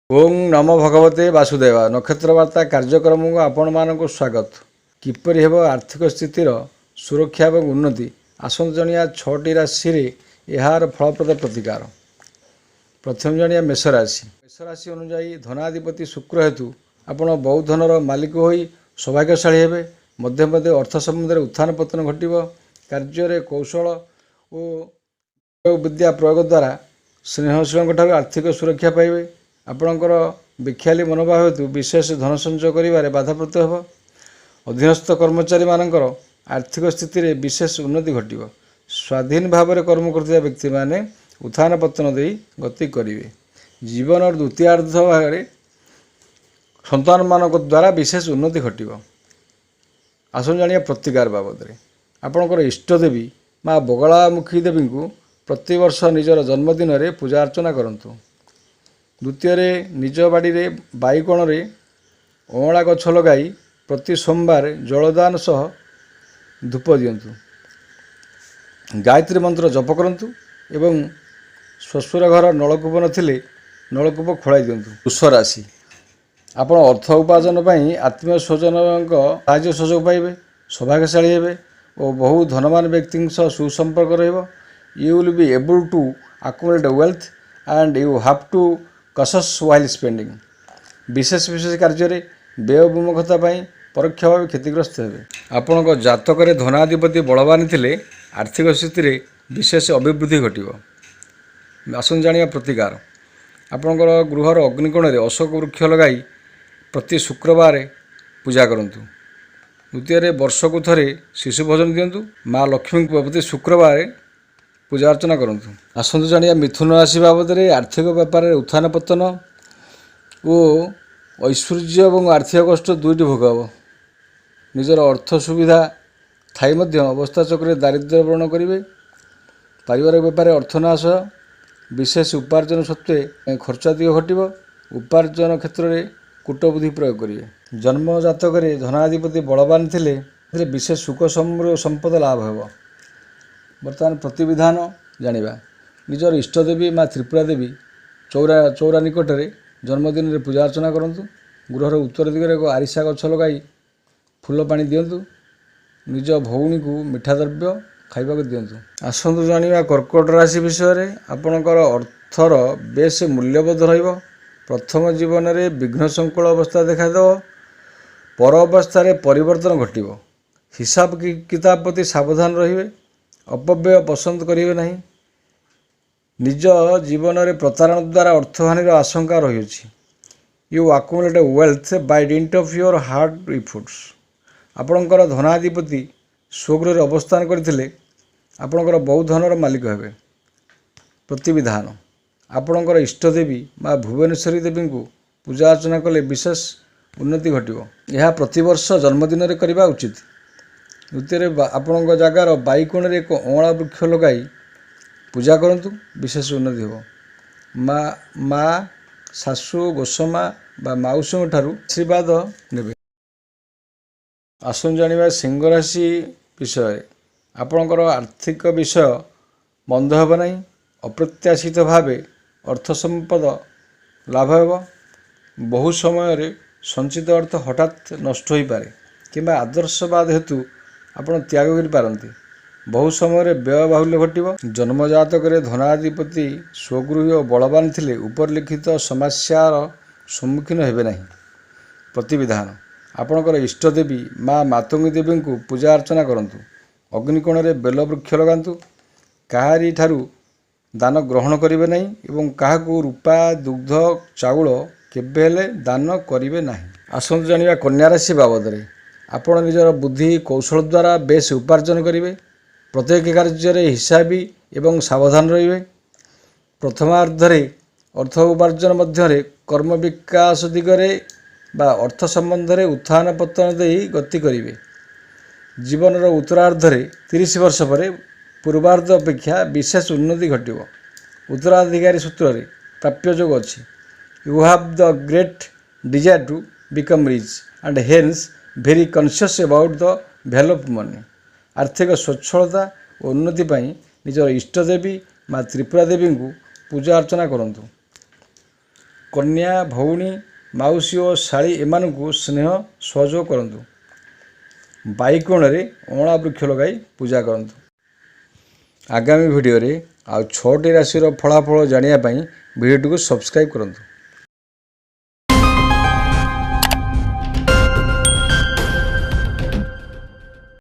ଓଁ ନମୋ ଭଗବତେ ବାସୁଦେବାୟ। ନକ୍ଷତ୍ର ବାର୍ତ୍ତା କାର୍ଯ୍ୟକ୍ରମକୁ ଆପଣମାନଙ୍କୁ ସ୍ୱାଗତ। କିପରି ହେବ ଆର୍ଥିକ ସ୍ଥିତିର ସୁରକ୍ଷା ଏବଂ ଉନ୍ନତି? ଆସନ୍ତୁ ଜାଣିବା ଛଅଟି ରାଶିରେ ଏହାର ଫଳପ୍ରଦ ପ୍ରତିକାର। ପ୍ରଥମେ ଜାଣିବା ମେଷ ରାଶି। ମେଷ ରାଶି ଅନୁଯାୟୀ ଧନାଧିପତି ଶୁକ୍ର ହେତୁ ଆପଣ ବହୁ ଧନର ମାଲିକ ହୋଇ ସୌଭାଗ୍ୟଶାଳୀ ହେବେ। ମଧ୍ୟେ ମଧ୍ୟେ ଅର୍ଥ ସମ୍ବନ୍ଧରେ ଉତ୍ଥାନ ପତନ ଘଟିବ। କାର୍ଯ୍ୟରେ କୌଶଳ ଓ ବିଦ୍ୟା ପ୍ରୟୋଗ ଦ୍ୱାରା ସ୍ନେହଶୀଳଙ୍କ ଠାରୁ ଆର୍ଥିକ ସୁରକ୍ଷା ପାଇବେ। ଆପଣଙ୍କର ବେଖିଆଲି ମନୋଭାବ ହେତୁ ବିଶେଷ ଧନ ସଞ୍ଚୟ କରିବାରେ ବାଧାପ୍ରାପ୍ତ ହେବ। ଅଧୀନସ୍ଥ କର୍ମଚାରୀମାନଙ୍କର ଆର୍ଥିକ ସ୍ଥିତିରେ ବିଶେଷ ଉନ୍ନତି ଘଟିବ। ସ୍ୱାଧୀନ ଭାବରେ କର୍ମ କରୁଥିବା ବ୍ୟକ୍ତିମାନେ ଉତ୍ଥାନ ପତନ ଦେଇ ଗତି କରିବେ। ଜୀବନର ଦ୍ୱିତୀୟାର୍ଦ୍ଧ ଭାଗରେ ସନ୍ତାନମାନଙ୍କ ଦ୍ୱାରା ବିଶେଷ ଉନ୍ନତି ଘଟିବ। ଆସନ୍ତୁ ଜାଣିବା ପ୍ରତିକାର ବାବଦରେ। ଆପଣଙ୍କର ଇଷ୍ଟ ଦେବୀ ମା ବଗଳାମୁଖୀ ଦେବୀଙ୍କୁ ପ୍ରତିବର୍ଷ ନିଜର ଜନ୍ମଦିନରେ ପୂଜା ଅର୍ଚ୍ଚନା କରନ୍ତୁ। ଦ୍ୱିତୀୟରେ, ନିଜ ବାଡ଼ିରେ ବାଇଗଣରେ ଅଁଳା ଗଛ ଲଗାଇ ପ୍ରତି ସୋମବାର ଜଳଦାନ ସହ ଧୂପ ଦିଅନ୍ତୁ। ଗାୟତ୍ରୀ ମନ୍ତ୍ର ଜପ କରନ୍ତୁ ଏବଂ ଶ୍ୱଶୁର ଘର ନଳକୂପ ନଥିଲେ ନଳକୂପ ଖୋଳାଇ ଦିଅନ୍ତୁ। ବୃଷ ରାଶି, ଆପଣ ଅର୍ଥ ଉପାର୍ଜନ ପାଇଁ ଆତ୍ମୀୟ ସ୍ୱଜନଙ୍କ ସାହାଯ୍ୟ ସହଯୋଗ ପାଇବେ, ସୌଭାଗ୍ୟଶାଳୀ ହେବେ ଓ ବହୁ ଧନବାନ ବ୍ୟକ୍ତିଙ୍କ ସହ ସୁସମ୍ପର୍କ ରହିବ। You will be able to accumulate wealth and you have to cautious while spending. ବିଶେଷ ବିଶେଷ କାର୍ଯ୍ୟରେ ବ୍ୟୟ ବିମୁଖତା ପାଇଁ ପରୋକ୍ଷ ଭାବେ କ୍ଷତିଗ୍ରସ୍ତ ହେବେ। ଆପଣଙ୍କ ଜାତକରେ ଧନାଧିପତି ବଳବାନ ଥିଲେ ଆର୍ଥିକ ସ୍ଥିତିରେ ବିଶେଷ ଅଭିବୃଦ୍ଧି ଘଟିବ। ଆସନ୍ତୁ ଜାଣିବା ପ୍ରତିକାର। ଆପଣଙ୍କର ଗୃହର ଅଗ୍ନିକୋଣରେ ଅଶୋକ ବୃକ୍ଷ ଲଗାଇ ପ୍ରତି ଶୁକ୍ରବାର ପୂଜା କରନ୍ତୁ। ଦ୍ୱିତୀୟରେ, ବର୍ଷକୁ ଥରେ ଶିଶୁ ଭୋଜନ ଦିଅନ୍ତୁ। ମା ଲକ୍ଷ୍ମୀଙ୍କୁ ପ୍ରତି ଶୁକ୍ରବାର ପୂଜା ଅର୍ଚ୍ଚନା କରନ୍ତୁ। ଆସନ୍ତୁ ଜାଣିବା ମିଥୁନ ରାଶି ବାବଦରେ। ଆର୍ଥିକ ବ୍ୟାପାରରେ ଉତ୍ଥାନ ପତନ ଓ ଐଶ୍ୱର୍ଯ୍ୟ ଏବଂ ଆର୍ଥିକ କଷ୍ଟ ଦୁଇଟି ଭୋଗ ହେବ। ନିଜର ଅର୍ଥ ସୁବିଧା ଥାଇ ମଧ୍ୟ ଅବସ୍ଥା ଚକ୍ରରେ ଦାରିଦ୍ର୍ୟ ବରଣ କରିବେ। ପାରିବାରିକ ବ୍ୟାପାରରେ ଅର୍ଥନାଶ, ବିଶେଷ ଉପାର୍ଜନ ସତ୍ତ୍ୱେ ଖର୍ଚ୍ଚାଧିକ ଘଟିବ। ଉପାର୍ଜନ କ୍ଷେତ୍ରରେ କୂଟବୁଦ୍ଧି ପ୍ରୟୋଗ କରିବେ। ଜନ୍ମ ଜାତକରେ ଧନାଧିପତି ବଳବାନ ଥିଲେ ଏଥିରେ ବିଶେଷ ସୁଖ ସମ୍ପଦ ଲାଭ ହେବ। ବର୍ତ୍ତମାନ ପ୍ରତିବିଧାନ ଜାଣିବା। ନିଜର ଇଷ୍ଟ ଦେବୀ ମା ତ୍ରିପୁରା ଦେବୀ ଚଉରା ନିକଟରେ ଜନ୍ମଦିନରେ ପୂଜା ଅର୍ଚ୍ଚନା କରନ୍ତୁ। ଗୃହର ଉତ୍ତର ଦିଗରେ ଏକ ଆରିସା ଗଛ ଲଗାଇ ଫୁଲ ପାଣି ଦିଅନ୍ତୁ। ନିଜ ଭଉଣୀକୁ ମିଠା ଦ୍ରବ୍ୟ ଖାଇବାକୁ ଦିଅନ୍ତୁ। ଆସନ୍ତୁ ଜାଣିବା କର୍କଟ ରାଶି ବିଷୟରେ। ଆପଣଙ୍କର ଅର୍ଥର ବେଶ ମୂଲ୍ୟବୋଧ ରହିବ। ପ୍ରଥମ ଜୀବନରେ ବିଘ୍ନ ସଂକୁଳ ଅବସ୍ଥା ଦେଖାଦେବ। ପର ଅବସ୍ଥାରେ ପରିବର୍ତ୍ତନ ଘଟିବ। ହିସାବ କିତାବ ପ୍ରତି ସାବଧାନ ରହିବେ। ଅପବ୍ୟୟ ପସନ୍ଦ କରିବେ ନାହିଁ। ନିଜ ଜୀବନରେ ପ୍ରତାରଣା ଦ୍ୱାରା ଅର୍ଥହାନିର ଆଶଙ୍କା ରହିଅଛି। You accumulate wealth by dint of your hard efforts. ଆପଣଙ୍କର ଧନାଧିପତି ସ୍ୱଗୃହରେ ଅବସ୍ଥାନ କରିଥିଲେ ଆପଣଙ୍କର ବହୁ ଧନର ମାଲିକ ହେବେ। ପ୍ରତିବିଧାନ, ଆପଣଙ୍କର ଇଷ୍ଟ ଦେବୀ ମା ଭୁବନେଶ୍ୱରୀ ଦେବୀଙ୍କୁ ପୂଜା ଅର୍ଚ୍ଚନା କଲେ ବିଶେଷ ଉନ୍ନତି ଘଟିବ। ଏହା ପ୍ରତିବର୍ଷ ଜନ୍ମଦିନରେ କରିବା ଉଚିତ। ଦ୍ୱିତୀୟରେ, ଆପଣଙ୍କ ଜାଗାର ବାଇକୋଣରେ ଏକ ଅଁଳା ବୃକ୍ଷ ଲଗାଇ ପୂଜା କରନ୍ତୁ, ବିଶେଷ ଉନ୍ନତି ହେବ। ମା, ଶାଶୁ, ଗୋସମା ବା ମାଉସୀଙ୍କ ଠାରୁ ଆଶୀର୍ବାଦ ନେବେ। ଆସନ୍ତୁ ଜାଣିବା ସିଂହ ରାଶି ବିଷୟରେ। ଆପଣଙ୍କର ଆର୍ଥିକ ବିଷୟ ମନ୍ଦ ହେବ ନାହିଁ। ଅପ୍ରତ୍ୟାଶିତ ଭାବେ ଅର୍ଥ ସମ୍ପଦ ଲାଭ ହେବ। ବହୁ ସମୟରେ ସଞ୍ଚିତ ଅର୍ଥ ହଠାତ୍ ନଷ୍ଟ ହୋଇପାରେ କିମ୍ବା ଆଦର୍ଶବାଦ ହେତୁ ଆପଣ ତ୍ୟାଗ କରିପାରନ୍ତି। ବହୁ ସମୟରେ ବ୍ୟୟ ବାହୁଲ୍ୟ ଘଟିବ। ଜନ୍ମଜାତକରେ ଧନାଧିପତି ସ୍ୱଗୃହୀ ଓ ବଳବାନ ଥିଲେ ଉପରଲିଖିତ ସମସ୍ୟାର ସମ୍ମୁଖୀନ ହେବେ ନାହିଁ। ପ୍ରତିବିଧାନ, ଆପଣଙ୍କର ଇଷ୍ଟ ଦେବୀ ମା ମାତଙ୍ଗୀ ଦେବୀଙ୍କୁ ପୂଜା ଅର୍ଚ୍ଚନା କରନ୍ତୁ। ଅଗ୍ନିକୋଣରେ ବେଲ ବୃକ୍ଷ ଲଗାନ୍ତୁ। କାହାରି ଠାରୁ ଦାନ ଗ୍ରହଣ କରିବେ ନାହିଁ ଏବଂ କାହାକୁ ରୂପା, ଦୁଗ୍ଧ, ଚାଉଳ କେବେ ହେଲେ ଦାନ କରିବେ ନାହିଁ। ଆସନ୍ତୁ ଜାଣିବା କନ୍ୟା ରାଶି ବାବଦରେ। ଆପଣ ନିଜର ବୁଦ୍ଧି କୌଶଳ ଦ୍ୱାରା ବେଶ ଉପାର୍ଜନ କରିବେ। ପ୍ରତ୍ୟେକ କାର୍ଯ୍ୟରେ ହିସାବୀ ଏବଂ ସାବଧାନ ରହିବେ। ପ୍ରଥମାର୍ଦ୍ଧରେ ଅର୍ଥ ଉପାର୍ଜନ ମଧ୍ୟରେ କର୍ମ ବିକାଶ ଦିଗରେ ବା ଅର୍ଥ ସମ୍ବନ୍ଧରେ ଉତ୍ଥାନ ପତନ ଦେଇ ଗତି କରିବେ। ଜୀବନର ଉତ୍ତରାର୍ଦ୍ଧରେ 30 ବର୍ଷ ପରେ ପୂର୍ବାର୍ଦ୍ଧ ଅପେକ୍ଷା ବିଶେଷ ଉନ୍ନତି ଘଟିବ। ଉତ୍ତରାଧିକାରୀ ସୂତ୍ରରେ ପ୍ରାପ୍ୟ ଯୋଗ ଅଛି। You have the great desire to become rich and hence very conscious about the value of money. ଆର୍ଥିକ ସ୍ୱଚ୍ଛଳତା ଓ ଉନ୍ନତି ପାଇଁ ନିଜର ଇଷ୍ଟ ଦେବୀ ମା ତ୍ରିପୁରା ଦେବୀଙ୍କୁ ପୂଜା ଅର୍ଚ୍ଚନା କରନ୍ତୁ। କନ୍ୟା, ଭଉଣୀ, ମାଉସୀ ଓ ଶାଳୀ ଏମାନଙ୍କୁ ସ୍ନେହ ସହଯୋଗ କରନ୍ତୁ। ବାଇକୋଣରେ ଅଁଳା ବୃକ୍ଷ ଲଗାଇ ପୂଜା କରନ୍ତୁ। ଆଗାମୀ ଭିଡ଼ିଓରେ ଆଉ 6ଟି ରାଶିର ଫଳାଫଳ ଜାଣିବା ପାଇଁ ଭିଡ଼ିଓଟିକୁ ସବସ୍କ୍ରାଇବ୍ କରନ୍ତୁ।